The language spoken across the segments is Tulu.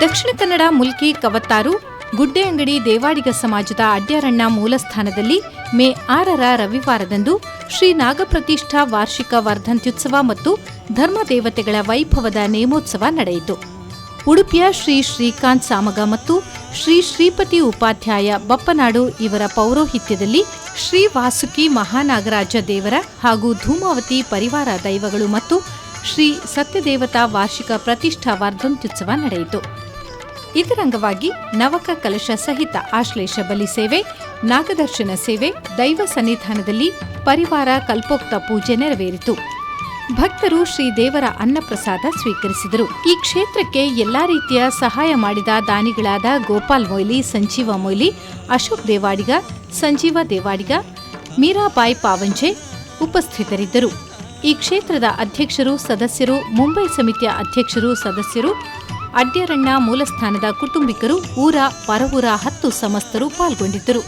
ದಕ್ಷಿಣ ಕನ್ನಡ ಮುಲ್ಕಿ ಕವತ್ತಾರು ಗುಡ್ಡೆಅಂಗಡಿ ದೇವಾಡಿಗ ಸಮಾಜದ ಅಡ್ಯಾರಣ್ಣ ಮೂಲಸ್ಥಾನದಲ್ಲಿ ಮೇ 6ರ ರವಿವಾರದಂದು ಶ್ರೀ ನಾಗಪ್ರತಿಷ್ಠಾ ವಾರ್ಷಿಕ ವರ್ಧಂತ್ಯುತ್ಸವ ಮತ್ತು ಧರ್ಮದೇವತೆಗಳ ವೈಭವದ ನೇಮೋತ್ಸವ ನಡೆಯಿತು. ಉಡುಪಿಯ ಶ್ರೀ ಶ್ರೀಕಾಂತ್ ಸಾಮಗ ಮತ್ತು ಶ್ರೀ ಶ್ರೀಪತಿ ಉಪಾಧ್ಯಾಯ ಬಪ್ಪನಾಡು ಇವರ ಪೌರೋಹಿತ್ಯದಲ್ಲಿ ಶ್ರೀ ವಾಸುಕಿ ಮಹಾನಾಗರಾಜ ದೇವರ ಹಾಗೂ ಧೂಮಾವತಿ ಪರಿವಾರ ದೈವಗಳು ಮತ್ತು ಶ್ರೀ ಸತ್ಯದೇವತಾ ವಾರ್ಷಿಕ ಪ್ರತಿಷ್ಠಾ ವರ್ಧಂತ್ಯುತ್ಸವ ನಡೆಯಿತು. ಇದರ ಅಂಗವಾಗಿ ನವಕ ಕಲಶ ಸಹಿತ ಆಶ್ಲೇಷ ಬಲಿ ಸೇವೆ, ನಾಗದರ್ಶನ ಸೇವೆ, ದೈವ ಸನ್ನಿಧಾನದಲ್ಲಿ ಪರಿವಾರ ಕಲ್ಪೋಕ್ತ ಪೂಜೆ ನೆರವೇರಿತು. ಭಕ್ತರು ಶ್ರೀ ದೇವರ ಅನ್ನಪ್ರಸಾದ ಸ್ವೀಕರಿಸಿದರು. ಈ ಕ್ಷೇತ್ರಕ್ಕೆ ಎಲ್ಲಾ ರೀತಿಯ ಸಹಾಯ ಮಾಡಿದ ದಾನಿಗಳಾದ ಗೋಪಾಲ್ ಮೊಯ್ಲಿ, ಸಂಜೀವ ಮೊಯ್ಲಿ, ಅಶೋಕ್ ದೇವಾಡಿಗ, ಸಂಜೀವ ದೇವಾಡಿಗ, ಮೀರಾಬಾಯಿ ಪಾವಂಜೆ ಉಪಸ್ಥಿತರಿದ್ದರು. ಈ ಕ್ಷೇತ್ರದ ಅಧ್ಯಕ್ಷರು, ಸದಸ್ಯರು, ಮುಂಬೈ ಸಮಿತಿಯ ಅಧ್ಯಕ್ಷರು, ಸದಸ್ಯರು, ಅಡ್ಯರಣ್ಣ ಮೂಲಸ್ಥಾನದ ಕುಟುಂಬಿಕರು, ಊರ ಪರವೂರ 10 ಸಮಸ್ತರು ಪಾಲ್ಗೊಂಡಿದ್ದರು.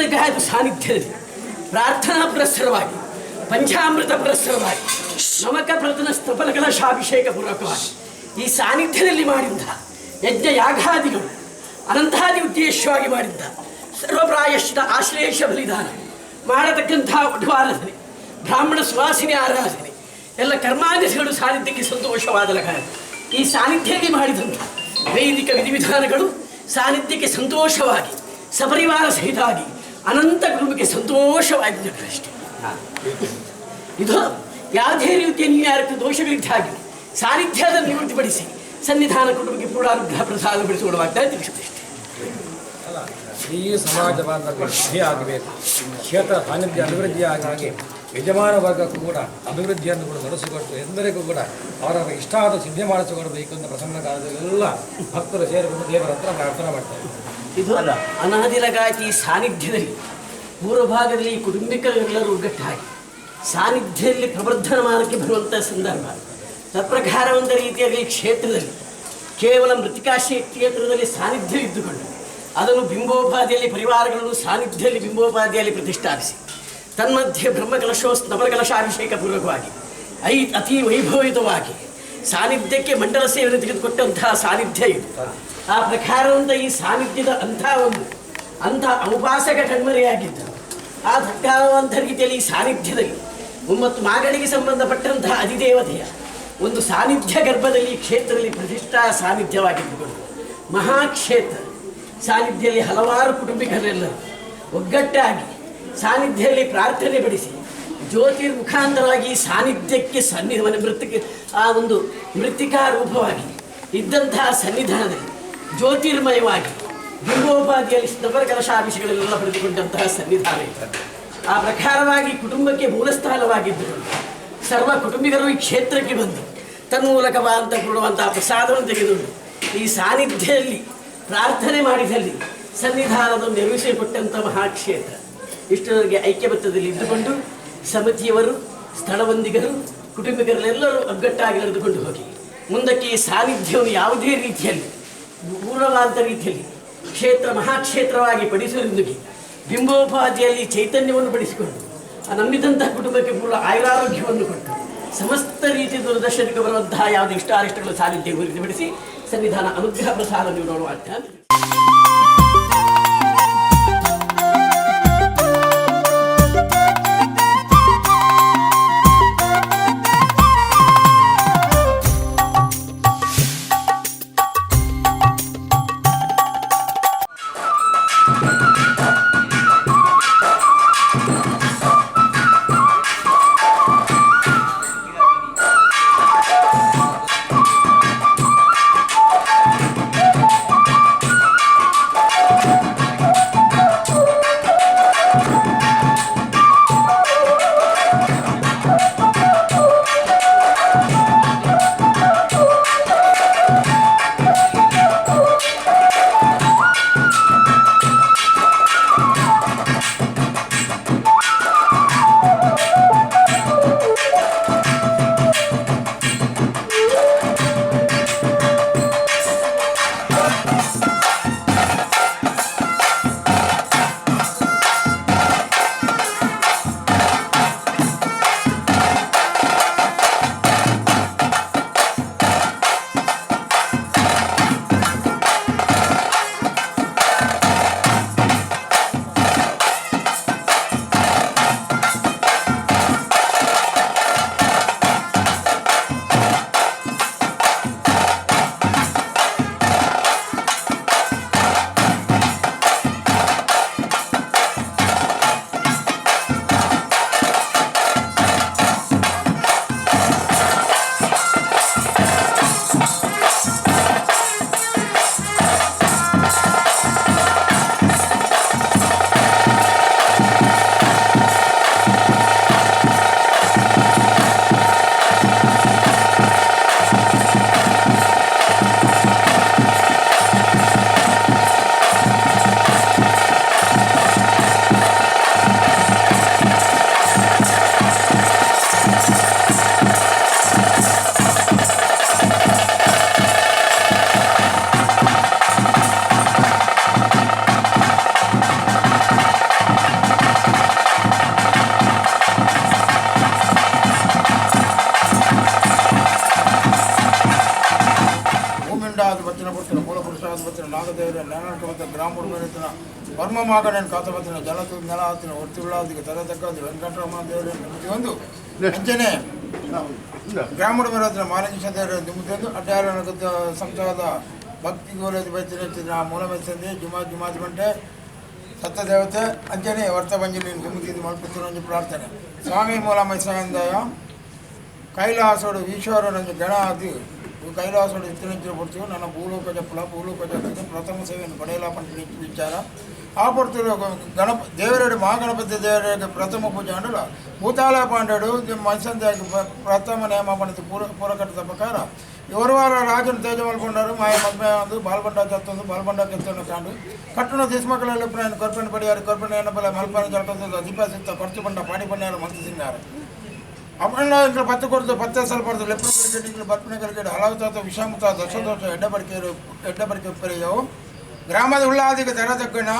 ಅನಾದಿಲಗಾದ ಸಾನ್ನಿಧ್ಯದಲ್ಲಿ ಪ್ರಾರ್ಥನಾ ಪುರಸ್ಸರವಾಗಿ, ಪಂಚಾಮೃತ ಪುರಸ್ಸರವಾಗಿ, ನಮಕ ಪ್ರತನ ಸ್ಥಪನ ಕಲಶಾಭಿಷೇಕ ಪೂರ್ವಕವಾಗಿ ಈ ಸಾನ್ನಿಧ್ಯದಲ್ಲಿ ಮಾಡಿದ್ದ ಯಜ್ಞ ಯಾಗಾದಿಗಳು ಅನಂತಾದಿ ಉದ್ದೇಶವಾಗಿ ಮಾಡಿದ್ದ ಸರ್ವಪ್ರಾಯಶ್ಚಿತ ಆಶ್ಲೇಷ ಬಲಿದಾನ ಮಾಡತಕ್ಕಂಥ ಒಡವಾರಾಧನೆ, ಬ್ರಾಹ್ಮಣ ಸುವಾಸಿನಿ ಆರಾಧನೆ, ಎಲ್ಲ ಕರ್ಮಾಂಗಗಳು ಸಾನ್ನಿಧ್ಯಕ್ಕೆ ಸಂತೋಷವಾದ ಲಗಾಯ. ಈ ಸಾನ್ನಿಧ್ಯದಲ್ಲಿ ಮಾಡಿದಂಥ ವೈದಿಕ ವಿಧಿವಿಧಾನಗಳು ಸಾನ್ನಿಧ್ಯಕ್ಕೆ ಸಂತೋಷವಾಗಿ ಸಪರಿವಾರ ಸಹಿತವಾಗಿ ಅನಂತ ಕುಟುಂಬಕ್ಕೆ ಸಂತೋಷವಾಗಿ ಅಷ್ಟೇ. ಇದು ಯಾವುದೇ ರೀತಿಯ ನ್ಯಾಯಕ್ಕೆ ದೋಷಗಳಿದ್ದಾಗಿ ಸಾನ್ನಿಧ್ಯದ ನಿವೃತ್ತಿಪಡಿಸಿ ಸನ್ನಿಧಾನ ಕುಟುಂಬಕ್ಕೆ ಪೂರ್ಣಾನುಗ್ರಹ ಪ್ರಸಾದ ಪಡಿಸಿಕೊಡುವಾಗ ತಿಳಿಸುತ್ತಷ್ಟೇ. ಇಡೀ ಸಮಾಜ ಬಾಂಧವ್ಯ ವೃದ್ಧಿ ಆಗಬೇಕು, ಕ್ಷೇತ್ರ ಸಾನ್ನಿಧ್ಯ ಅಭಿವೃದ್ಧಿ ಆಗಿ ಯಜಮಾನ ವರ್ಗಕ್ಕೂ ಕೂಡ ಅಭಿವೃದ್ಧಿಯನ್ನು ಕೂಡ ನಡೆಸಿಕೊಟ್ಟು ಎಲ್ಲರಿಗೂ ಕೂಡ ಅವರವರ ಇಷ್ಟಾದ ಸಿದ್ಧಿ ಮಾಡಿಸಿಕೊಡಬೇಕು ಅಂತ ಪ್ರಸನ್ನ ಕಾಲದಲ್ಲೆಲ್ಲ ಭಕ್ತರು ಸೇರಿಕೊಂಡು ದೇವರ ಹತ್ರ ಪ್ರಾರ್ಥನೆ ಮಾಡ್ತಾರೆ. ಇದು ಅನಾದಿಲಗಾತಿ ಸಾನ್ನಿಧ್ಯದಲ್ಲಿ ಪೂರ್ವಭಾಗದಲ್ಲಿ ಕುಟುಂಬಿಕರೆಲ್ಲರೂ ಒಗ್ಗಟ್ಟಾಗಿ ಸಾನ್ನಿಧ್ಯದಲ್ಲಿ ಪ್ರವರ್ಧನ ಮಾನಕ್ಕೆ ಬರುವಂಥ ಸಂದರ್ಭ. ತತ್ಪ್ರಕಾರ ಒಂದು ರೀತಿಯಲ್ಲಿ ಕ್ಷೇತ್ರದಲ್ಲಿ ಕೇವಲ ಮೃತಿಕಾಶಿ ಕ್ಷೇತ್ರದಲ್ಲಿ ಸಾನ್ನಿಧ್ಯ ಇದ್ದುಕೊಂಡು ಅದನ್ನು ಬಿಂಬೋಪಾದಿಯಲ್ಲಿ ಪರಿವಾರಗಳನ್ನು ಸಾನ್ನಿಧ್ಯದಲ್ಲಿ ಬಿಂಬೋಪಾದಿಯಲ್ಲಿ ಪ್ರತಿಷ್ಠಾಪಿಸಿ ತನ್ಮಧ್ಯೆ ಬ್ರಹ್ಮಕಲಶೋ ಸ್ನಪನಕಲಶಾಭಿಷೇಕ ಪೂರ್ವಕವಾಗಿ ಅತಿ ವೈಭವಯುತವಾಗಿ ಸಾನ್ನಿಧ್ಯಕ್ಕೆ ಮಂಡಲ ಸೇವೆಯನ್ನು ತೆಗೆದುಕೊಟ್ಟಂತಹ ಸಾನ್ನಿಧ್ಯ ಇದು. ಆ ಪ್ರಕಾರವಂತ ಈ ಸಾನ್ನಿಧ್ಯದ ಅಂಥ ಒಂದು ಅಂಥ ಔಪಾಸಕ ಕಣ್ಮರೆಯಾಗಿದ್ದು ಆ ತಕ್ಕಾದಂಥ ರೀತಿಯಲ್ಲಿ ಈ ಸಾನ್ನಿಧ್ಯದಲ್ಲಿ 9 ಮಾಗಳಿಗೆ ಸಂಬಂಧಪಟ್ಟಂತಹ ಅಧಿದೇವತೆಯ ಒಂದು ಸಾನ್ನಿಧ್ಯ ಗರ್ಭದಲ್ಲಿ ಕ್ಷೇತ್ರದಲ್ಲಿ ಪ್ರತಿಷ್ಠಾ ಸಾನ್ನಿಧ್ಯವಾಗಿದ್ದುಕೊಂಡು ಮಹಾಕ್ಷೇತ್ರ ಸಾನ್ನಿಧ್ಯದಲ್ಲಿ ಹಲವಾರು ಕುಟುಂಬಿಕರೆಲ್ಲರೂ ಒಗ್ಗಟ್ಟಾಗಿ ಸಾನ್ನಿಧ್ಯದಲ್ಲಿ ಪ್ರಾರ್ಥನೆ ಪಡಿಸಿ ಜ್ಯೋತಿರ್ ಮುಖಾಂತರವಾಗಿ ಸಾನ್ನಿಧ್ಯಕ್ಕೆ ಸನ್ನಿಧಾನ ಮೃತ್ತಿಕೆ ಆ ಒಂದು ಮೃತ್ತಿಕಾ ರೂಪವಾಗಿ ಇದ್ದಂತಹ ಸನ್ನಿಧಾನದಲ್ಲಿ ಜ್ಯೋತಿರ್ಮಯವಾಗಿ ಬಿಂಬೋಪಾದಿಯಲ್ಲಿ ಸ್ನಪರ ಕಲಶಾಭಿಷೇಕಗಳೆಲ್ಲ ಪಡೆದುಕೊಂಡಂತಹ ಸನ್ನಿಧಾನ ಇದೆ. ಆ ಪ್ರಕಾರವಾಗಿ ಕುಟುಂಬಕ್ಕೆ ಮೂಲಸ್ಥಾನವಾಗಿದ್ದುಕೊಂಡು ಸರ್ವ ಕುಟುಂಬಿಕರು ಈ ಕ್ಷೇತ್ರಕ್ಕೆ ಬಂದು ತನ್ಮೂಲಕವಾದಂಥ ಕೊಡುವಂತಹ ಪ್ರಸಾದವನ್ನು ತೆಗೆದುಕೊಂಡು ಈ ಸಾನ್ನಿಧ್ಯದಲ್ಲಿ ಪ್ರಾರ್ಥನೆ ಮಾಡಿದಲ್ಲಿ ಸನ್ನಿಧಾನದ ನೆರವೇರಿಸಿಕೊಟ್ಟಂಥ ಮಹಾಕ್ಷೇತ್ರ. ಇಷ್ಟರವರೆಗೆ ಐಕ್ಯಮತ್ಯದಲ್ಲಿ ಇದ್ದುಕೊಂಡು ಸಮಿತಿಯವರು, ಸ್ಥಳವಂದಿಗರು, ಕುಟುಂಬಿಕರೆಲ್ಲರೂ ಒಗ್ಗಟ್ಟಾಗಿ ನಡೆದುಕೊಂಡು ಹೋಗಿ ಮುಂದಕ್ಕೆ ಈ ಸಾನ್ನಿಧ್ಯವನ್ನು ಯಾವುದೇ ರೀತಿಯಲ್ಲಿ ಪೂರ್ಣವಾದ ರೀತಿಯಲ್ಲಿ ಕ್ಷೇತ್ರ ಮಹಾಕ್ಷೇತ್ರವಾಗಿ ಪಡಿಸುವುದರೊಂದಿಗೆ ಬಿಂಬೋಪಾದಿಯಲ್ಲಿ ಚೈತನ್ಯವನ್ನು ಪಡಿಸಿಕೊಂಡು ಆ ನಂಬಿದಂತಹ ಕುಟುಂಬಕ್ಕೆ ಪೂರ್ಣ ಆಯುರಾರೋಗ್ಯವನ್ನು ಕೊಟ್ಟು ಸಮಸ್ತ ರೀತಿಯ ದೂರದರ್ಶನಕ್ಕೆ ಬರುವಂತಹ ಯಾವುದೇ ಇಷ್ಟಾರಿಷ್ಟಗಳ ಸಾನ್ನಿಧ್ಯ ಗುರುತಿಪಡಿಸಿ ಸನ್ನಿಧಾನ ಅನುಗ್ರಹ ಪ್ರಸಾದ ನೀವು ನೋಡುವ. ಪಿಂಡ ಆದ ಬತ್ತಿನ ಪುರ್ತನ ಮೂಲ ಪುರುಷ ಆದ ಬತ್ತಿನ ನಾಗದೇವರ ಜ್ಞಾನಕವತ್ತ ಗ್ರಾಮ ಮೇಲಿನ ವರ್ಮ ಮಾಗಣನ ಕಾತಬತ್ತಿನ ಜಲತು ನೆಲ ಆತಿನ ಒರ್ತಿಳ್ಳಾದಿಗೆ ತರತಕ್ಕದ್ದು ವೆಂಕಟರಮಣ ದೇವರ ನಿಮ್ಮತಿ ಒಂದು ಅಂಚನೆ ಗ್ರಾಮದ ಮೇಲಿನ ಮಾಲಿಂಗ ದೇವರ ನಿಮ್ಮತಿ ಒಂದು ಅಡ್ಡಾರ ಸಂಸಾರದ ಭಕ್ತಿ ಗೋಲದ ಬತ್ತಿನ ಮೂಲ ಮೆಚ್ಚಂದೆ ಜುಮಾ ಜುಮಾದಿ ಬಂಟೆ ಸತ್ಯದೇವತೆ ಅಂಚನೆ ವರ್ತ ಬಂಜಿಲಿ ನಿಮ್ಮತಿ ಮಲ್ಪುತ್ತಿನ ಪ್ರಾರ್ಥನೆ ಸ್ವಾಮಿ ಮೂಲ ಮೈಸಂದಾಯ ಕೈಲಾಸೋಡು ಈಶ್ವರನಂಜು ಗಣ ಅದು ಕೈಲಾಸೋಡು ಇತ್ತಿನಂಚಿನ ಪಡ್ತೀವಿ ನನ್ನ ಭೂಲೋಕ ಜಪ್ಪಲ ಭೂಲೋಕ ಜಪ್ಪದ ಪ್ರಥಮ ಸೇವೆಯನ್ನು ಪಡೆಯಲ ಪಂಡ ವಿಚಾರ ಆ ಪಡ್ತಿರೋ ಗಣಪ ದೇವರೇಡು ಮಹಾಗಣಪತಿ ದೇವರಿಗೆ ಪ್ರಥಮ ಪೂಜೆ ಅಂಡಲ ಭೂತಾಳ ಪಾಂಡೇಡು ಮೈಸಂದಾಗಿ ಪ್ರಥಮ ನೇಮ ಪಂಡಿತ ಪೂರ ಪೂರಕಟ್ಟದ ಪ್ರಕಾರ ఎవరు రాజును తేజమల్కొండారు మాయ మద్మయ అందు బాల్బండ చెత్తుంది బాల్బండ చెత్తున్న కాండు కట్టున తీసుమక్కల ఎప్పుడైనా కొరపని పడియారు కొరపని ఎన్నపల మల్పాని జలకంతో దీపాసిత్త ఖర్చు పంట పాడి పన్నారు మంత్రి సింగారు అప్పుడు ఇంట్లో పత్తి కొడుతూ పత్తి అసలు పడుతూ లెప్పుడు కలిగేటి ఇంట్లో బర్పిన కలిగేటి హలవతాత విషాముత దశదోష ఎడ్డబడికేరు ఎడ్డబడికే పెరిగావు గ్రామದ ಉಳ್ಳಾದಿಗೆ ತೆರತಕ್ಕಣ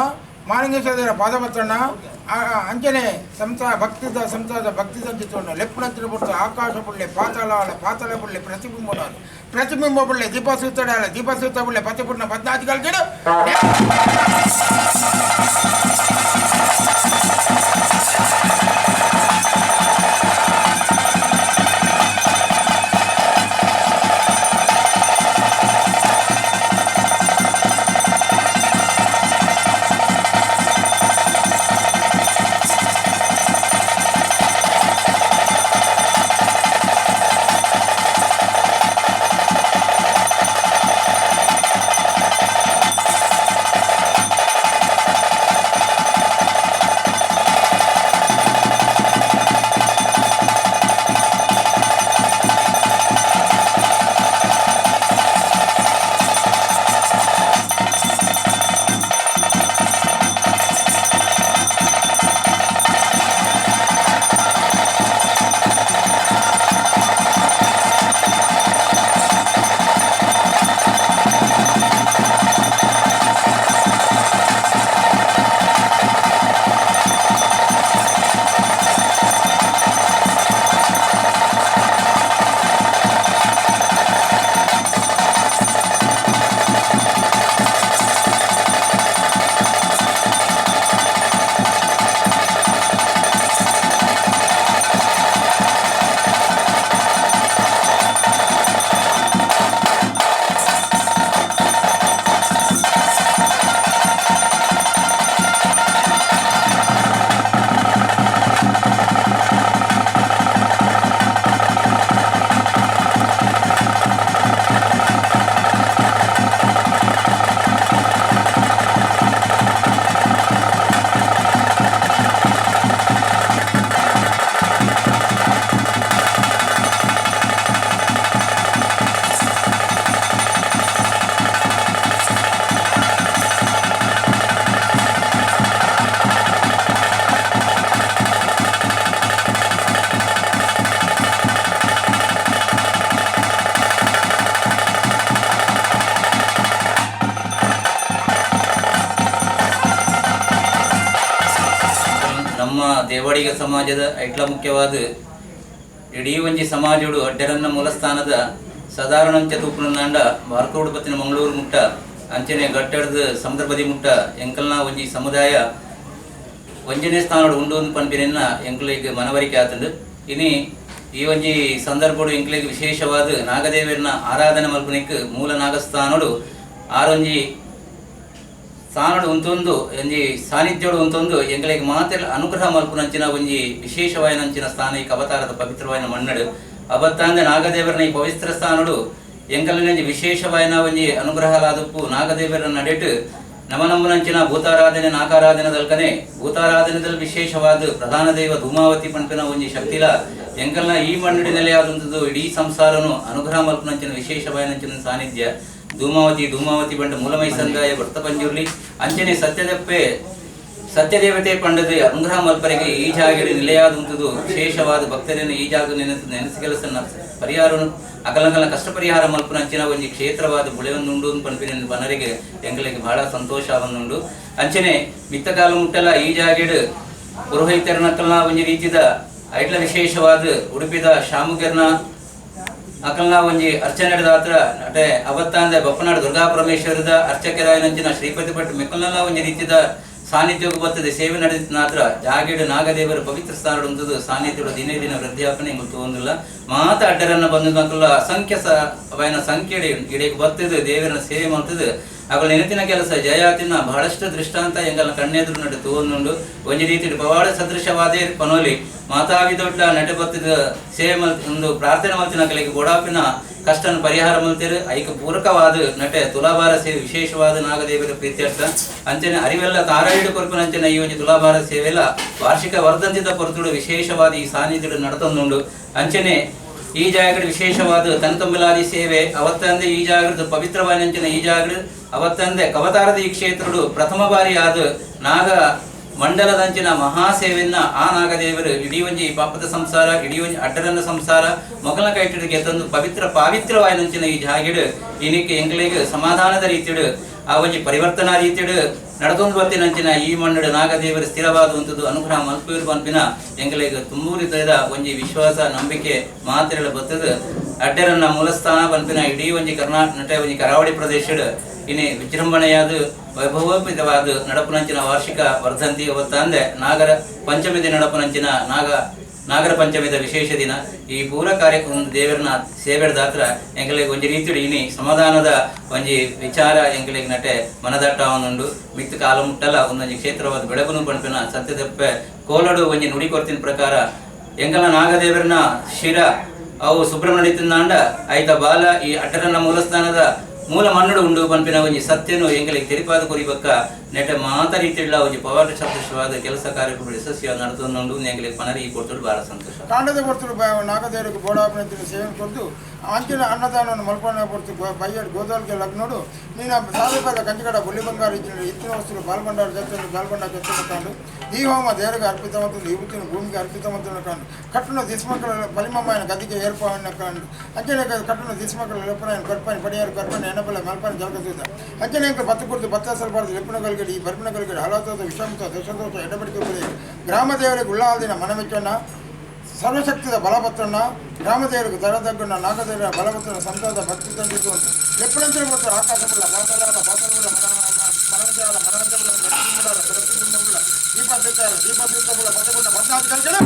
ಮಾಲಿಂಗೇಶ್ವರ ಪಾದಪತ್ರಣ ಅಂಚನೆ ಸಂಸ ಭಕ್ತಿದ ಸಂಸಾರದ ಭಕ್ತಿ ಸಂಚಿತವನ್ನ ಲೆಪ್ಪುನಂತಿನ ಪುರ್ತು ಆಕಾಶ ಪುಳ್ಳೆ ಪಾತಾಳ ಪಾತಾಳ ಪುಳ್ಳೆ ಪ್ರತಿಬಿಂಬ ಪ್ರತಿಬಿಂಬ ಪುಳ್ಳೆ ದೀಪಸೂತಡ ದೀಪಸೂತ ಪುಳ್ಳೆ ಪತಿಪುಣ್ಣ ಪದ್ನಾದಿಗಳು ನಮ್ಮ ದೇವಾಡಿಗ ಸಮಾಜದ ಐಟ್ಲ ಮುಖ್ಯವಾದ ಇಡೀ ಒಂಜಿ ಸಮಾಜಡು ಅಡ್ಡರನ್ನ ಮೂಲಸ್ಥಾನದ ಸಾಧಾರಣಂಚ ತೂಪುನಂಡ ಬಾರ್ಕೋಡು ಪತ್ತಿನ ಮಂಗಳೂರು ಮುಟ್ಟ ಅಂಚನೆ ಗಟ್ಟಡ್ದು ಸಮುದ್ರ ಬದಿ ಮುಟ್ಟ ಎಂಕಲ್ನ ಒಂಜಿ ಸಮುದಾಯ ಒಂಜನೇ ಸ್ಥಾನಡು ಉಂಡು ಪನ್ಪಿನ ಎಂಕಲಿಗೆ ಮನವರಿಕೆ ಆತಂಡು. ಇನಿ ಈ ಒಂಜಿ ಸಂದರ್ಭಡು ಎಂಕಲಿಗೆ ವಿಶೇಷವಾದ ನಾಗದೇವರನ್ನ ಆರಾಧನೆ ಮಲ್ಪನಿಕ್ ಮೂಲ ನಾಗಸ್ಥಾನಡು ಆರೊಂಜಿ ಸ್ಥಾನಡು ಉಂತೊಂದು ಒಂಜಿ ಸಾನ್ನಿಧ್ಯೋಡು ಉಂತೊಂದು ಎಂಕಲಿಗೆ ಮಾತೆಲ್ಲ ಅನುಗ್ರಹ ಮಲ್ಪುನಂಚಿನ ಒಂಜಿ ವಿಶೇಷವಾಯಿನಂಚಿನ ಸ್ಥಾನ ಈ ಅವತಾರದ ಪವಿತ್ರವಾಯಿನ ಮಣ್ಣಡು. ಅವತ್ತಾಂದೆ ನಾಗದೇವರನ ಈ ಪವಿತ್ರ ಸ್ಥಾನಡು ಎಂಕಲಿನ ವಿಶೇಷವಾಯಿನ ಒಂಜಿ ಅನುಗ್ರಹಲಾದಪ್ಪು ನಾಗದೇವರ ನಡೆಟು ನಮನಮ್ಮನಂಚಿನ ಭೂತಾರಾಧನೆ ನಾಗಾರಾಧನೆದಲ್ಕನೆ ಭೂತಾರಾಧನೆದಲ್ಲಿ ವಿಶೇಷವಾದ ಪ್ರಧಾನ ದೈವ ಧೂಮಾವತಿ ಪಂಪಿನ ಒಂಜಿ ಶಕ್ತಿಲ ಎಂಕಲ್ನ ಈ ಮಣ್ಣಡಿ ನೆಲೆಯಾದಂಥದ್ದು ಇಡೀ ಸಂಸಾರನು ಅನುಗ್ರಹ ಮಲ್ಪುನಂಚಿನ ವಿಶೇಷವಾಯಿನಂಚಿನ ಸಾನ್ನಿಧ್ಯ ಧೂಮಾವತಿ ಧೂಮಾವತಿ ಬಂಡ ಮೂಲಮೈ ಸಂದಾಯ ಭರ್ತ ಪಂಜುರ್ಲಿ ಅಂಚನೆ ಸತ್ಯದಪ್ಪೆ ಸತ್ಯದೇವತೆ ಪಂಡದ ಅನುಗ್ರಹ ಮಲ್ಪರಿಗೆ ಈ ಜಾಗಡಿ ನಿಲೆಯಾದಂಥದ್ದು ವಿಶೇಷವಾದ ಭಕ್ತರನ್ನು ಈ ಜಾಗ ನೆನೆಸಿ ಕೆಲಸ ಪರಿಹಾರನು ಅಕಲಂಕಲ ಕಷ್ಟ ಪರಿಹಾರ ಮಲ್ಪುನಂಚಿನ ಒಂಜಿ ಕ್ಷೇತ್ರವಾದ ಬುಳೆಯೊಂದುಂಡು ಪನ್ಪಿನ ಬನರಿಗೆ ಎಂಗಳಿಗೆ ಬಹಳ ಸಂತೋಷವನ್ನುಂಡು. ಅಂಚನೆ ಮಿತ್ತಕಾಲ ಮುಟ್ಟಲ ಈ ಜಾಗೆಡು ಪುರೋಹಿತರನಕಲ್ನ ಒಂಜಿ ರೀತಿದ ಐಟ್ಲ ವಿಶೇಷವಾದ ಉಡುಪಿದ ಶಾಮುಗೆರ್ನ ಅಕಲ್ನ ಒಂಜಿ ಅರ್ಚನೆ ದಾತ್ರ ಅಟೆ ಅವತ್ತಾಂದೆ ಬಪ್ಪನಾಡು ದುರ್ಗಾ ಪರಮೇಶ್ವರದ ಅರ್ಚಕರಾಯನಂಚಿನ ಶ್ರೀಪತಿ ಭಟ್ ಮೆಕ್ಕಲ್ನೆಲ್ಲ ಒಂಜಿ ರೀತಿದ ಸಾನ್ನಿಧ್ಯಕ್ಕೆ ಬರ್ತದೆ ಸೇವೆ ನಡೆದ ಮಾತ್ರ ಜಾಗೆಡು ನಾಗದೇವರು ಪವಿತ್ರ ಸ್ಥಾನ ಉಂಟು ಸಾನ್ನಿಧ್ಯಡು ದಿನೇ ದಿನ ವೃದ್ಧಿಯಾಪನೆ ಎಂಗುಲು ತೋಂದಿಲ್ಲ. ಮಾತ ಅಡ್ಡರನ್ನ ಬಂದ ಮಕ್ಕಳ ಅಸಂಖ್ಯ ಅವನ ಸಂಖ್ಯೆ ಇಡೀ ಬರ್ತದೆ ದೇವರನ್ನ ಸೇವೆ ಮಾಡ್ತದೆ. ಅಗಲ ನೆನಪಿನ ಕೆಲಸ ಜಯಾತಿನ ಬಹಳಷ್ಟು ದೃಷ್ಟಾಂತ ಎಂಗಲ ಕಣ್ಣೆದುರು ನಡೆ ತೋಂದುಂಡು. ಒಂಜಿ ರೀತಿ ಪವಾಡ ಸದೃಶವಾದೇ ಪನೋಲಿ ಮಾತಾವಿ ದೊಡ್ಡ ನಟ ಬತ್ತಿದ ಸೇವೆ ಮಲ್ ಒಂದು ಪ್ರಾರ್ಥನೆ ಮಲ್ತಿನ ಕಲೆಗೆ ಗೋಡಾಪಿನ ಕಷ್ಟನ ಪರಿಹಾರ ಮಲ್ತಿರು. ಐಕ ಪೂರಕವಾದ ನಟೆ ತುಲಾಭಾರ ಸೇವೆ ವಿಶೇಷವಾದ ನಾಗದೇವರ ಪ್ರೀತ್ಯರ್ಥ ಅಂಚನೆ ಅರಿವೆಲ್ಲ ತಾರಾಯಿಡು ಕೊರ್ಪಿನಂಚನೆ ಈ ಒಂಜಿ ತುಲಾಭಾರ ಸೇವೆಲ್ಲ ವಾರ್ಷಿಕ ವರ್ಧಂತಿದ ಪೊರ್ತುಡು ವಿಶೇಷವಾದ ಈ ಸಾನ್ನಿಧ್ಯಡು ನಡತೊಂದುಂಡು. ಅಂಚನೆ ಈ ಜಾಗಡ್ ವಿಶೇಷವಾದ ತನತಂಬಲಾದಿ ಸೇವೆ ಅವತ್ತಂದೆ ಈ ಜಾಗದ ಪವಿತ್ರವಾದ ಈ ಜಾಗಡ್ ಅವತ್ತಂದೆ ಕವತಾರದ ಈ ಕ್ಷೇತ್ರಡು ಪ್ರಥಮ ಬಾರಿ ಆದ ನಾಗ ಮಂಡಲದಂಚಿನ ಮಹಾಸೇವೆಯನ್ನ ಆ ನಾಗದೇವರು ಇಡೀ ಒಂಜಿ ಪಾಪದ ಸಂಸಾರ ಇಡೀ ಒಂಜಿ ಅಡ್ಡರನ್ನ ಸಂಸಾರ ಮೊಗಲ ಕೈಟಿಗೆ ತಂದು ಪವಿತ್ರ ಪಾವಿತ್ರವಾಯನಂಚಿನ ಈ ಜಾಗಿಡು ಇನಿಕ್ಕೆ ಎಂಗ್ಲಿಗೆ ಸಮಾಧಾನದ ರೀತಿಡು ಆ ಒಂಜಿ ಪರಿವರ್ತನಾ ರೀತಿಡು ನಡತೊಂದು ಬತ್ತಿನಂಚಿನ ಈ ಮಣ್ಣಡು ನಾಗದೇವರು ಸ್ಥಿರವಾದಂಥದ್ದು ಅನುಗ್ರಹ ಮಲ್ಪೂರು ಪನ್ಪಿನ ಎಂಗ್ಲಿಗೆ ತುಂಬೂರಿತದ ಒಂಜಿ ವಿಶ್ವಾಸ ನಂಬಿಕೆ ಮಾತ್ರೆಗಳ ಬತ್ತದ. ಅಡ್ಡರನ್ನ ಮೂಲಸ್ಥಾನ ಪನ್ಪಿನ ಇಡೀ ಒಂಜಿ ಕರ್ನಾಟಕ ಒಂಜಿ ಕರಾವಳಿ ಪ್ರದೇಶಡ್ ಇನಿ ವಿಜೃಂಭಣೆಯಾದ ವೈಭವೋಪೇತವಾದ ನಡಪುನಂಚಿನ ವಾರ್ಷಿಕ ವರ್ಧಂತಿ ಅವತ್ತಂದೆ ನಾಗರ ಪಂಚಮಿ ದಿನ ನಡಪುನಂಚಿನ ನಾಗರ ಪಂಚಮಿದ ವಿಶೇಷ ದಿನ ಈ ಪೂರ ಕಾರ್ಯಕ್ರಮ ದೇವರನ್ನ ಸೇವೆಡ್ದಾತ್ರ ಎಂಕಲೆಗ್ ಒಂಜಿ ರೀತಿಡು ಇನಿ ಸಮಾಧಾನದ ಒಂಜಿ ವಿಚಾರ ಎಂಕಲೆಗ್ ನಟೆ ಮನದಟ್ಟ ಒಂದುಂಡು. ಮಿತ್ತು ಕಾಲ ಮುಟ್ಟಲ ಒಂದೊಂಜಿ ಕ್ಷೇತ್ರವಾದ ಬೆಳಗುನು ಪನ್ಪಿನ ಸತ್ಯದಪ್ಪೆ ಕೋಲಡು ಒಂಜಿ ನುಡಿ ಕೊರ್ತಿನ ಪ್ರಕಾರ ಎಂಕಲ ನಾಗದೇವರನ ಶಿರ ಅವು ಸುಬ್ರಹ್ಮಣ್ಯ ತಿಂದಾಂಡ ಐತ ಬಾಲ ಈ ಅಡ್ಡರನ್ನ ಮೂಲಸ್ಥಾನದ ಮೂಲ ಮಣ್ಣುಡು ಉಂಡು ಪನ್ಪಿನ ಒಂಜಿ ಸತ್ಯನು ಎಂಕಲೆಗ್ ತೆರಿಪಾದ ಕೊರಿಬಕ್ಕ ನೆಟ ಮಾತ ರೀತಿಡ್ಲ ಒಂಜಿ ಪವಾಡ ಸದೃಶವಾದ ಕೆಲಸ ಕಾರ್ಯಕ್ರಮ ಯಶಸ್ವಿಯಾದ ನಡತೊಂದುಂಡು. ಎಂಕಲೆಗ್ ಪನರಿ ಈ ಪೊರ್ತುಡು ಬಾಳ ಸಂತೋಷ. ಕಾಂಡದ ಪೊರ್ತುಡು ನಾಗದೇವರಿಗೆ ಬೋಡಾಪನಂಚಿನ ಸೇವೆ ಕೊರ್ದು ಅಂಚಿನ ಅನ್ನದಾನವನ್ನು ಮಲ್ಪನೆ ಪೊರ್ತು ಬಯ್ಯಡ್ ಗೋದಾಲ್ಗೆ ಲಗ್ನೋಡು ನೀನು ಸಾಧುಪಾದ ಕಂಚಿಕಡ ಬುಳ್ಳಿ ಬಂಗಾರ ಇಚ್ಚಿನ ಇತ್ತಿನ ವಸ್ತುలు ಬಾಲ್ಬಂಡಾರ ಜೊತೆ ಬಾಲ್ಬಂಡ ಕೆತ್ತನ ಕಾಂಡು ಈ ಹೋಮ ದೇವರಿಗೆ ಅರ್ಪಿತವಂತದ್ದು ಈ ಉತ್ತಿನ ಭೂಮಿಗೆ ಅರ್ಪಿತವಂತನ ಕಾಂಡು ಕಟ್ಟುನ ದಿಸ್ಮಕ್ಕಳ ಬಲಿಮಮ್ಮನ ಗದಿಗೆ ಏರ್ಪವನ್ನ ಕಾಂಡು ಅಂಚನೆ ಕಟ್ಟುನ ದಿಸ್ಮಕ್ಕಳ ಲೆಪ್ಪನ ಕರ್ಪని ಪಡಿಯಾರು ಕರ್ಪನೆ ಎಣ್ಣಬಲ ಮಲ್ಪನ ಜಲಕ ಅಂಚನೆ ಅಂಕ ಬತ್ತ ಕುರ್ದು ಬತ್ತ ಸಲ್ಬಾರ್ದು ಲೆಪ್ಪನ ಕಲ್ಗಡಿ ಈ ಬರ್ಪಿನ ಕಲ್ಗಡಿ ಹಲವಾದ ವಿಷಮತ ದಶದೋಷ ಎಡಬಡಿಕೆ ಬಳಿ ಗ್ರಾಮ ದೇವರಿಗೆ ಉಳ್ಳಾಲ್ದಿನ ಮನಮೆಚ್ಚಣ್ಣ ಸರ್ವಶಕ್ತಿದ ಬಲಭತ್ರನ ಗ್ರಾಮದೇವರಿಗೆ ತರದಗ್ಗುಣ ನಾಗದೇವರ ಬಲಭತ್ರನ ಸಂತಾದ ಭಕ್ತಿ ತಂದಿದ್ದು ಎಪ್ಪಡಂಚನ ಕೊಡ್ತಾರೆ. ಆಕಾಶముల పాತಾళ ಪಾತಾళముల ಮನವಂಜಾಲ ಮನವಂಜముల ప్రతిబింబముల ప్రతిబింబముల దీపతీర్థాల దీపతీర్థముల పదకొండ పద్నాలుగు కలిగిన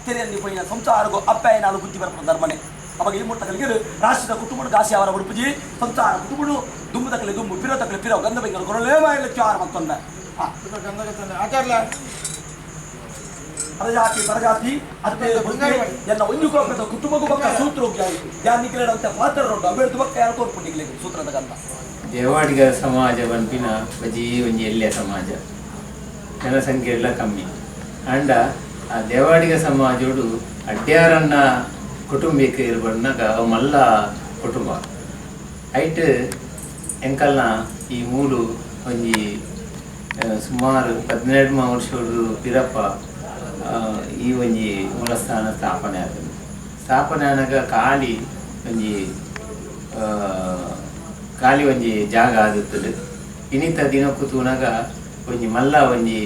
ತೆರೆಯಲ್ಲಿ ಪೋಯಿನ ಸಂಸಾರಗು ಅಪ್ಪಾಯನಾಲು ಬುದ್ಧಿ ಬರ್ಪುನ ಧರ್ಮನೆ ಅವಾಗ ಈ ಮುಟ್ಟಕಲಿಗೆ ರಾಷ್ಟ್ರದ ಕುಟುಂಬ ದಾಸಿ ಅವರ ಉಡುಪುಜಿ ಸಂಸಾರ ಕುಟುಂಬಡು ದುಂಬು ತಕಲೆ ದುಂಬು ಪಿರೋ ತಕಲೆ ಪಿರೋ ಗಂಧ ಬೆಂಗಲು ಕೊರಲೇ ಮಾಯಲೆ ಚಾರ ಮಂತೊಂಡ ಆಚಾರ್ಲ ಪರಜಾತಿ ಪರಜಾತಿ ಅತ್ತೆ ಎಲ್ಲ ಒಂದು ಕೋಪದ ಕುಟುಂಬಕ್ಕೂ ಪಕ್ಕ ಸೂತ್ರ ಯಾನಿಗ್ಲೇಡಂತೆ ಪಾತ್ರ ರೊಡ್ಡು ಅಬೇಡ್ದು ಪಕ್ಕ ಯಾರು ತೋರ್ಪುಂಡಿಗ್ಲೆ ಸೂತ್ರದ ಗಂಧ. ದೇವಾಡಿಗ ಸಮಾಜ ಪನ್ಪಿನ ಬಜೀ ಒಂಜಿ ಎಲ್ಯ ಸಮಾಜ, ಜನಸಂಖ್ಯೆ ಎಲ್ಲ ಕಮ್ಮಿ. ಅಂಡ ಆ ದೇವಾಡಿಗ ಸಮಾಜೋಡು ಅಡ್ಯಾರನ್ನ ಕುಟುಂಬಿಕ ಇರ್ಬಣ್ಣಾಗ ಅವು ಮಲ್ಲ ಕುಟುಂಬ ಐಟ್ ಎಂಕಲ್ನ ಈ ಮೂಲು ಒಂಜಿ ಸುಮಾರು 12 ವರ್ಷೋಡು ಪಿರಪ್ಪ ಈ ಒಂಜಿ ಮೂಲಸ್ಥಾನ ಸ್ಥಾಪನೆ ಆತಂಡು. ಸ್ಥಾಪನೆ ಆನಗ ಖಾಲಿ ಒಂಜಿ ಖಾಲಿ ಒಂಜಿ ಜಾಗ ಆದಿತ್ತದು. ಇನ್ನಿತ ದಿನಕ್ಕೂ ತೂನಾಗ ಒಂಜಿ ಮಲ್ಲ ಒಂಜಿ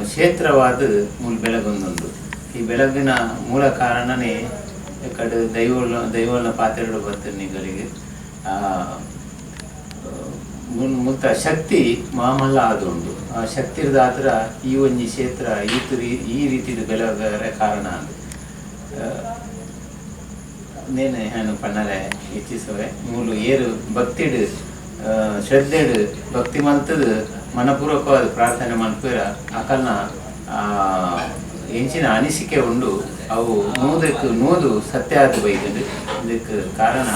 ಕ್ಷೇತ್ರವಾದ ಮೂಲ ಬೆಳಗೊಂದೊಂದು. ಈ ಬೆಳಗಿನ ಮೂಲ ಕಾರಣನೇ ಕಡೆ ದೈವನ ದೈವನ ಪಾತ್ರೆಗಳು ಬರ್ತನಿಗಳಿಗೆ ಮುತ್ತ ಶಕ್ತಿ ಮಾಮಲ್ಲ ಆದುಂಡು. ಆ ಶಕ್ತಿರ್ದಾತ್ರ ಈ ಒಂಜಿ ಕ್ಷೇತ್ರ ಈ ರೀತಿದ ಬೆಳಗರೆ ಕಾರಣ ಅದು. ನೇನೆ ನಾನು ಪಣ್ಣರೆ ಹೆಚ್ಚಿಸುವೆ ಮೂಲು ಏರು ಭಕ್ತಿಡು ಶ್ರದ್ಧೆಡು ಭಕ್ತಿ ಮಂತದ ಮನಪೂರ್ವಕವಾದ ಪ್ರಾರ್ಥನೆ ಮನ್ಪುರ ಅಕಲ್ನ ಎಂಚಿನ ಅನಿಸಿಕೆ ಉಂಡು ಅವು ನೂದಕ್ಕೆ ನೂದು ಸತ್ಯ ಆದ ಬೈದುಂಡು. ಇದಕ್ಕೆ ಕಾರಣ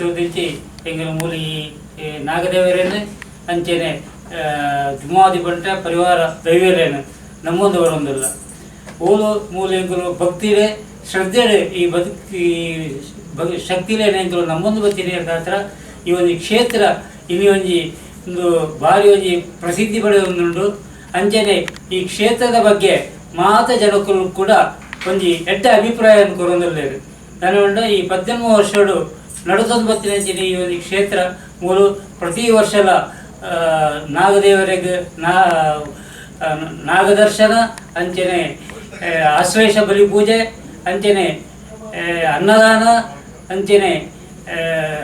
ವರ್ಷದಿಂಚಿ ಎಂಗಲ ಮೂಲಿ ಈ ನಾಗದೇವರೇನು ಅಂಚೆನೆ ಜುಮಾದಿ ಬಂಟ ಪರಿವಾರ ದೈವರೇನು ನಮ್ಮೊಂದು ಬರೊಂದಿಲ್ಲ ಓಲು ಮೂಲ ಎಂಕುಲು ಭಕ್ತಿಡೆ ಶ್ರದ್ಧೆಡೆ ಈ ಬದುಕು ಈ ಶಕ್ತಿಲೇನೆ ಎಂಕುಲು ನಮ್ಮೊಂದು ಬತ್ತಿನ ಹತ್ರ ಈ ಒಂದು ಕ್ಷೇತ್ರ ಇಲ್ಲಿ ಒಂಜಿ ಒಂದು ಭಾರಿ ಒಂಜಿ ಪ್ರಸಿದ್ಧಿ ಪಡೆಯೊಂದುಂಡು. ಅಂಚೆನೆ ಈ ಕ್ಷೇತ್ರದ ಬಗ್ಗೆ ಮಾತ ಜನಕ್ಕೂ ಕೂಡ ಒಂಜಿ ಎಡ್ಡ ಅಭಿಪ್ರಾಯ ಕೊರೊಂದುಲ್ಲೆರ್. ದಾನೆ ಈ 18 ವರ್ಷಡು ನಡುತ್ತೊಂದು ಬತ್ತಿನಂಚಿನ ಈ ಒಂದು ಕ್ಷೇತ್ರ ಮೂಲು ಪ್ರತಿ ವರ್ಷಲ ನಾಗದೇವರಿಗೆ ನಾಗದರ್ಶನ ಅಂಚೆನೆ ಆಶ್ಲೇಷ ಬಲಿ ಪೂಜೆ ಅಂಚೆನೆ ಅನ್ನದಾನ ಅಂಚೆನೆ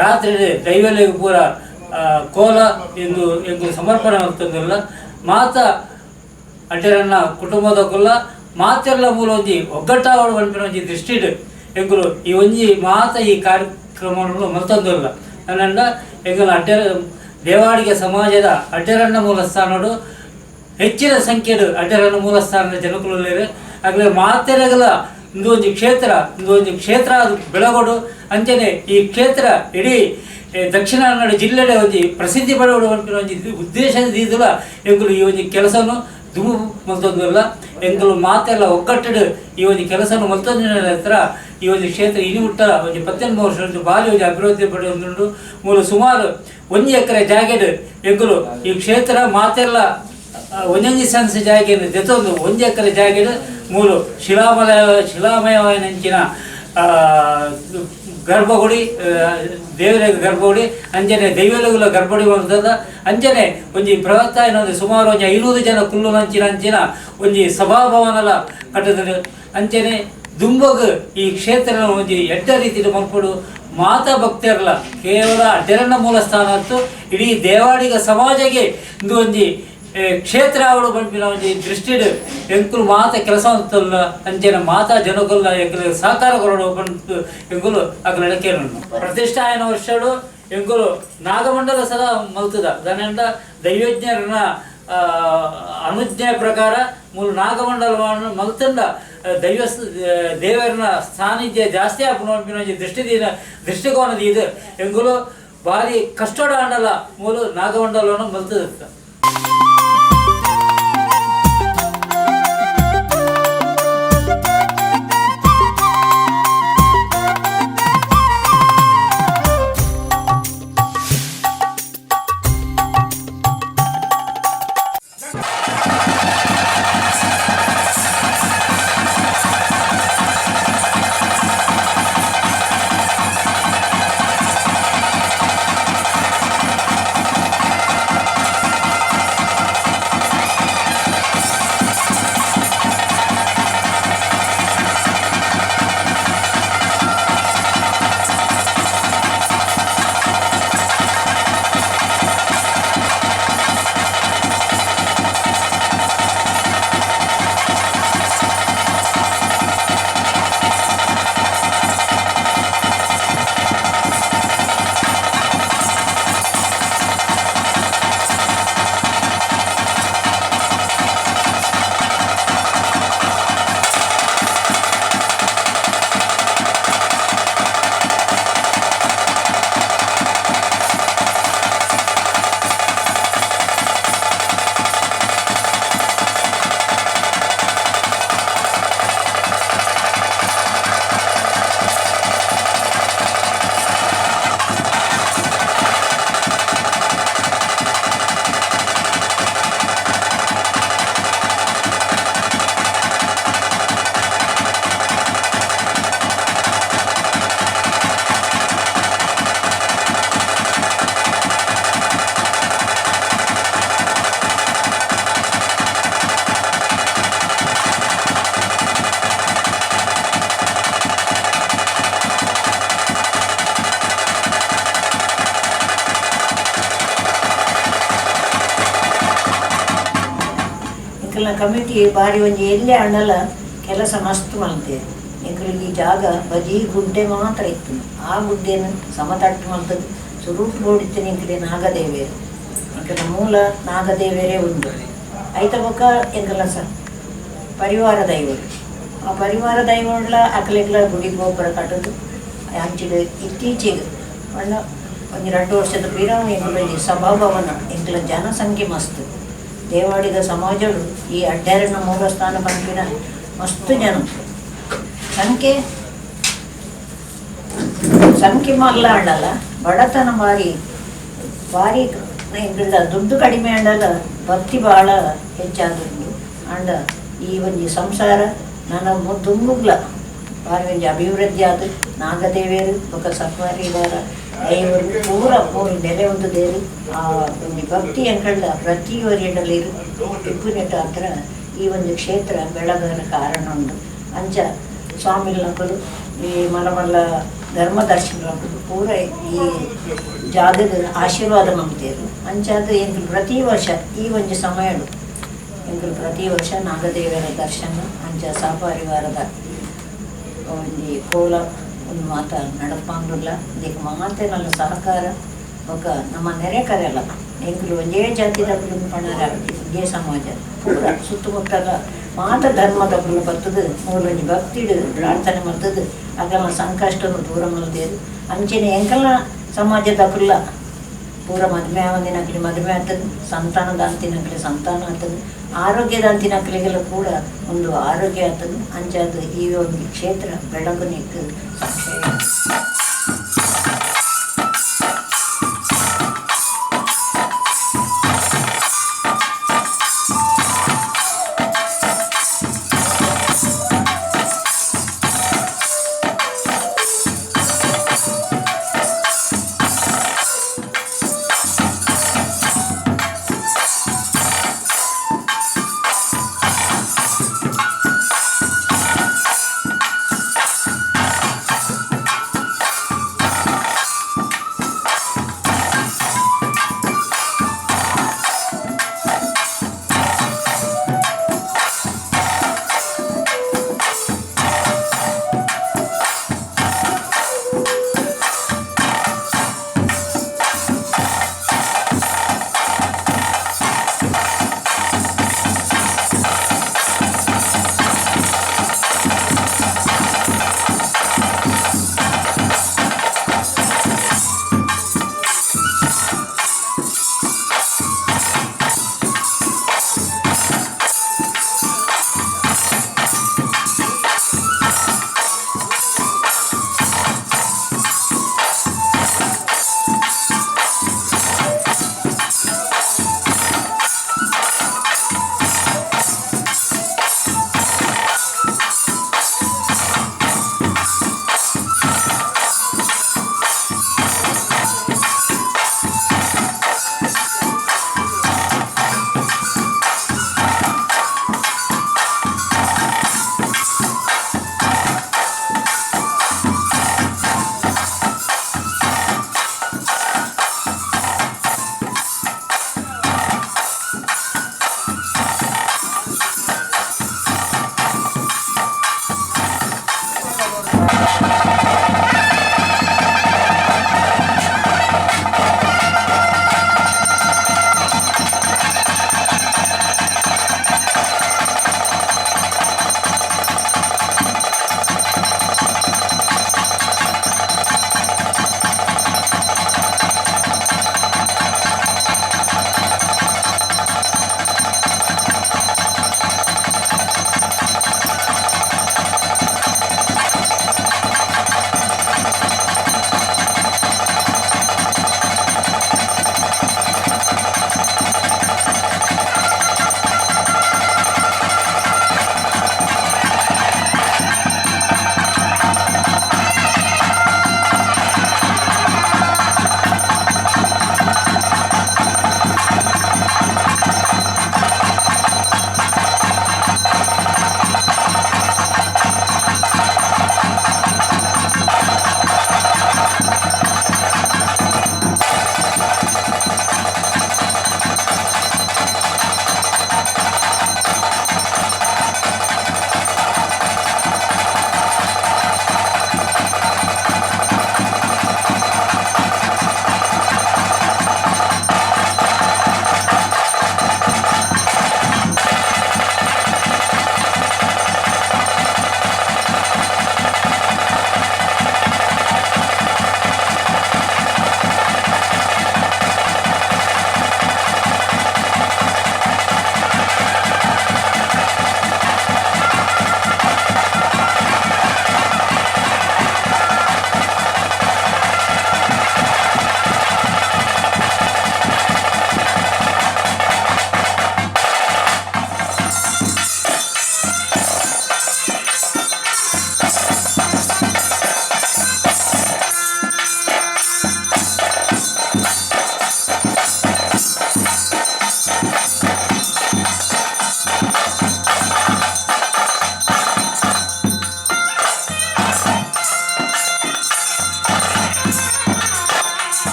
ರಾತ್ರಿ ದೈವಲಿಗೆ ಪೂರ ಕೋಲ ಎಂದು ಎಂದು ಸಮರ್ಪಣೆ ಮಾಡ್ತಂದಿಲ್ಲ. ಮಾತ ಅಡ್ಡರನ್ನ ಕುಟುಂಬದಕ್ಕುಲ್ಲ ಮಾತೆಲ್ಲ ಮೂಲ ಒಂಜಿ ಒಗ್ಗಟ್ಟಾವಡು ಪನ್ಪಿನ ಒಂಜಿ ದೃಷ್ಟಿಡ್ ಎಂಕುಲು ಈ ಒಂಜಿ ಮಾತ ಈ ಕಾರ್ಯಕ್ರಮವನ್ನು ಮಲ್ತೊಂದುಲ್ಲ. ನನ್ನಂಡ ಎಂಕುಲು ಅಡ್ಡರ ದೇವಾಡಿಗೆ ಸಮಾಜದ ಅಡ್ಡರನ್ನ ಮೂಲಸ್ಥಾನಡು ಹೆಚ್ಚಿನ ಸಂಖ್ಯೆಡು ಅಡ್ಡರನ್ನ ಮೂಲಸ್ಥಾನದ ಜನಕುಲು ಆಗಲೇ ಮಾತೆರಗಲ ಇಂದು ಒಂಜಿ ಕ್ಷೇತ್ರ ಇಂದು ಒಂಜಿ ಕ್ಷೇತ್ರ ಅದು ಬೆಳಗೋಡು ಅಂಚನೆ ಈ ಕ್ಷೇತ್ರ ಇಡೀ ದಕ್ಷಿಣ ಕನ್ನಡ ಜಿಲ್ಲೆಡೆ ಒಂಜಿ ಪ್ರಸಿದ್ಧಿ ಪಡೆಯೋಡು ಪನ್ಪಿನ ಒಂಜಿ ಉದ್ದೇಶದ ದೀದುಲ ಎಂಕುಲು ಈ ಒಂಜಿ ಕೆಲಸನು ದುಮು ಮಲ್ತೊಂದುಲ್ಲ. ಎಂಕುಲು ಮಾತೆಲ್ಲ ಒಗ್ಗಟ್ಟಡು ಈ ಒಂಜಿ ಕೆಲಸನು ಮಲ್ತೊಂದಿನ ಹತ್ರ ಈ ಒಂದು ಕ್ಷೇತ್ರ ಇನಿ ಮುಟ್ಟ ಒಂಜಿ 18 ವರ್ಷ ಬಾರಿ ಒಂಜಿ ಅಭಿವೃದ್ಧಿ ಪಡೆಯೊಂದುಂಡು. ಮೂಲು ಸುಮಾರು 1 ಎಕರೆ ಜಾಗೆಡ್ ಎಂಕುಲು ಈ ಕ್ಷೇತ್ರ ಮಾತೆಲ್ಲ ಒಂಜೊಂಜಿ ಸೆನ್ಸ್ ಜಾಗೆನ್ ದೆತೊಂದು 1 ಎಕರೆ ಜಾಗೆಡ್ ಮೂಲು ಶಿಲಾಮಯವಾಯಿನಂಚಿನ ಗರ್ಭಗುಡಿ ದೇವರ ಗರ್ಭಗುಡಿ ಅಂಚನೆ ದೈವಲುಗಳ ಗರ್ಭಗುಡಿ ಮಲ್ತದ ಅಂಚನೆ ಒಂಜಿ ಬೃಹತ್ ಒಂದು ಸುಮಾರು ಒಂಜಿ 500 ಜನ ಕುಲ್ಲುನಂಚಿನ ಅಂಚಿನ ಒಂಜಿ ಸಭಾಭವನಲ ಕಟ್ಟದ ಅಂಚನೆ ದುಂಬಗ್ ಈ ಕ್ಷೇತ್ರ ಒಂಜಿ ಎಡ್ಡ ರೀತಿಯ ಮಲ್ಪೊಡು. ಮಾತಾ ಭಕ್ತರಲ್ಲ ಕೇವಲ ಅಡ್ಡರನ್ನ ಮೂಲಸ್ಥಾನ ಅಂತು ಇಡೀ ದೇವಾಡಿಗ ಸಮಾಜಕ್ಕೆ ಇಂದು ಒಂಜಿ ಕ್ಷೇತ್ರ ಅವಳು ಪನ್ಪಿನ ಒಂಜಿ ದೃಷ್ಟಿಡ್ ಎಂಕುಲು ಮಾತ ಕೆಲಸ ಅಂತಲ್ಲ ಅಂಚೆನ ಮಾತಾ ಜನಕುಲ್ಲ ಎಂಕುಲು ಸಹಕಾರ ಕೊರಡು ಪಂದ್ ಎಂಕುಲು ಅಕಲೆಡ ಕೇಳುಂಡು. ಪ್ರತಿಷ್ಠಾ ಆಯಿನ ವರ್ಷಡು ಎಂಕುಲು ನಾಗಮಂಡಲ ಸದಾ ಮಲ್ತದ ದಾನೆಂಡ ದೈವಜ್ಞರನ ಅನುಜ್ಞೆ ಪ್ರಕಾರ ಮೂಲು ನಾಗಮಂಡಲವನ್ನು ಮಲ್ತಂಡ ದೈವ ದೇವರನ ಸಾನ್ನಿಧ್ಯ ಜಾಸ್ತಿ ಆಪುಂಡು ಪನ್ಪಿನ ಒಂಜಿ ದೃಷ್ಟಿಕೋನದ ಇದು ಎಂಕುಲು ಭಾರಿ ಕಷ್ಟಡ ಆಂಡಲ ಮೂಲು ನಾಗಮಂಡಲವನ್ನು ಮಲ್ತದ. ಕಮಿಟಿ ಬಾರಿ ಒಂಜಿ ಎಲ್ಲೇ ಅಣ್ಣಲ ಕೆಲಸ ಮಸ್ತ್ ಮಲ್ತೆ. ಎಂಕುಲಿಗೆ ಈ ಜಾಗ ಬಜೀ ಗುಡ್ಡೆ ಮಾತ್ರ ಇತ್ತು. ಆ ಗುಡ್ಡೆನು ಸಮತಟ್ಟು ಮಲ್ತದ್ದು ಸುರೂಪು ಬೋಡಿತ್ತು ಎಂಕಲೆ ನಾಗದೇವೇರು. ಎಂಕಲ ಮೂಲ ನಾಗದೇವೇರೇ ಉಂಡು. ಐತ ಬೊಕ್ಕ ಎಂಕಲ ಸ ಪರಿವಾರ ದೈವರು. ಆ ಪರಿವಾರ ದೈವಗಳ ಅಕಲೆಗ್ಲ ಗುಡಿ ಗೋಪುರ ಕಟ್ಟೋದು ಅಂಚಿಡು ಇತ್ತೀಚೆಗೆ ಪಂಡ ಒಂಜಿ ರಡ್ಡ್ ವರ್ಷದ ಪಿರವು ಎಂಕುಲು ಒಂಜಿ ಸಭಾಭವನ ಎಂಕುಲ ಜನಸಂಖ್ಯೆ ಮಸ್ತ್ ದೇವಾಡಿಗ ಸಮಾಜಡು ಈ ಅಡ್ಡಾರನ ಮೂಲಸ್ಥಾನ ಪನ್ಪಿನ ಮಸ್ತ್ ಜನ ಸಂಖ್ಯೆ ಸಂಖ್ಯೆ ಮಲ್ಲ ಆಂಡಲ ಬಡತನ ಬಾರಿ ಬಾರಿ ಎಂಕಲ್ಡ ದುಡ್ಡು ಕಡಿಮೆ ಆಂಡಲ ಭಕ್ತಿ ಭಾಳ ಹೆಚ್ಚಾದುಂಡು. ಆಂಡ ಈ ಒಂಜಿ ಸಂಸಾರ ನನ ದುಂಬುಗ್ಲ ಬಾರಿ ಒಂಜಿ ಅಭಿವೃದ್ಧಿ ಆದ್ ನಾಗದೇವಿಯರು ಬೊಕ ಸಪರಿವಾರ ದೈವರು ಪೂರ ಮೂರು ನೆಲೆ ಒಂದು ದೇರು ಆ ಒಂಜಿ ಭಕ್ತಿ ಎಂಕಲ್ಡ ಪ್ರತಿ ಒರಿಯಡಲಿ ಇಪ್ಪುನೆಟ್ಟ ಹತ್ರ ಈ ಒಂದು ಕ್ಷೇತ್ರ ಬೆಳಗನ ಕಾರಣ ಉಂಡು. ಅಂಚ ಸ್ವಾಮಿಲಕುಲು ಈ ಮಲ್ಲ ಮಲ್ಲ ಧರ್ಮದರ್ಶನಕುಲು ಪೂರ ಈ ಜಾಗದ ಆಶೀರ್ವಾದ ಮಲ್ತೇರು. ಅಂಚಾದ್ ಎಂಕುಲು ಪ್ರತಿ ವರ್ಷ ಈ ಒಂಜಿ ಸಮಯಡು ಎಂಕುಲು ಪ್ರತಿ ವರ್ಷ ನಾಗದೇವರ ದರ್ಶನ ಅಂಚ ಸಪರಿವಾರದ ಒಂಜಿ ಕೋಲ ಒಂದು ಮಾತ ನಡಪಾಂಡುಲ್ಲ. ಇದಕ್ಕೆ ಮಾತೆ ನಲ್ಲ ಸಹಕಾರ ಬೊಕ ನಮ್ಮ ನೆರೆ ಕರೆಲ್ಲ ಎಂಕುಲು ಒಂಜೇ ಜಾತಿದಕುಲು ಪಣರ ಒಂಜೇ ಸಮಾಜ ಪೂರ ಸುತ್ತಮುತ್ತಲ ಮಾತ ಧರ್ಮದಕುಲು ಬತ್ತದು ಮೂಲೊಂಜಿ ಭಕ್ತಿಡು ಪ್ರಾರ್ಥನೆ ಮಲ್ತದು ಅಗಲ ಸಂಕಷ್ಟನು ದೂರ ಮಲ್ತೇರು. ಅಂಚನೆ ಎಂಕಲ್ನ ಸಮಾಜದಕುಲ್ಲ ಪೂರ ಮದುವೆ ಆವಂದಿನಕ್ಲೆ ಮದುವೆ ಆಗ್ತದೆ, ಸಂತಾನದಾಂತಿನಕ್ಲೆ ಸಂತಾನ ಆಗ್ತದೆ, ಆರೋಗ್ಯದಾಂತಿನಕ್ಲೆಗೆಲ್ಲ ಕೂಡ ಒಂದು ಆರೋಗ್ಯ ಆಗ್ತದೆ. ಅಂಚಾದ ಈ ಒಂದು ಕ್ಷೇತ್ರ ಬೆಳಗುನಿಕ್ ಸಾಕ್ಷಿ.